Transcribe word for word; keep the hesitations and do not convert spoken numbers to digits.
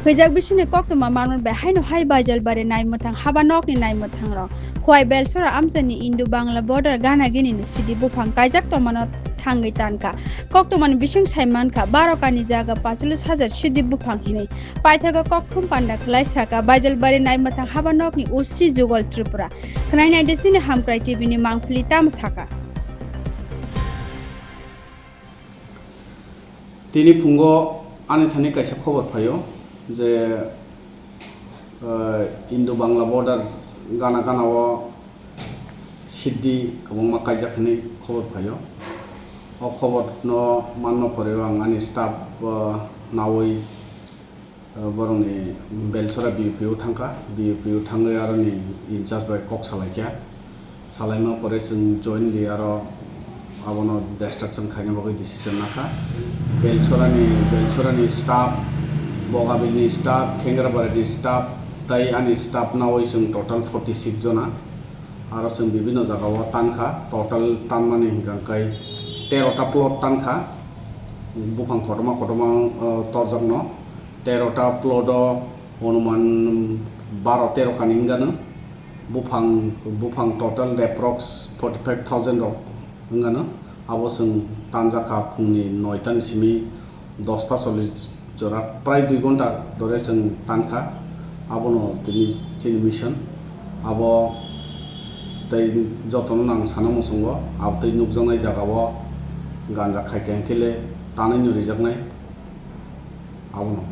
Thwijak bisingni koktwma manman bai haino hai Baijalbari naimwthang haba nokni naimwthangrok Khowai Belsora amchaini Indo-Bangla border gana ginini sidi buphang kaijak tongmano thangwi tankha. Koktwmani bising saimankha, baro kani jaga pachalis hajar sidi buphang hinwi. Paithago kokthum panda khlai saka Baijalbari naimwthang haba nokni O C Jugal Tripura. Khwnai naidi chini Hamkrai T V ni mangpili tamo saka. Tini phungo ani thani kaisa khobor phaio je, ah, Indo-Bangla border gana gana o siddi kwbangma kaijak hinwi khobor phaio. O khobor no manna pore o ang ani staff, ah, nawi, ah, borokni Belsora B U P o thangkha, B U P o thangwi aroni in charge bai kok salaikha. Salaima pore chwng jointly aro abono destruction khaina bagwi decision nakha. Belsorani, Belsorani staff, Bogabilni staff, Khengrabarini staff, tai ani staff nawi chwng total forty six jona. Aro chwng bibinno jagao tankha, total tanmani hwnkha khe terota plot tankha, buphang kotorma kotorma, uh, torjakno, terota plot o onuman baro tero kani wngano. Buphang, buphang total approx forty five thousand rok wngano. Abo chwng tanjakha phungni noitani simi dosta chollish jora, prai dui gonta dore chwng tankha. Abono tini chini mission. Abo tei jotono nang sana muchungo, abo tei nukjaknai jagao ganja khaikha hwnkhe le tanwi no rijaknai. Abono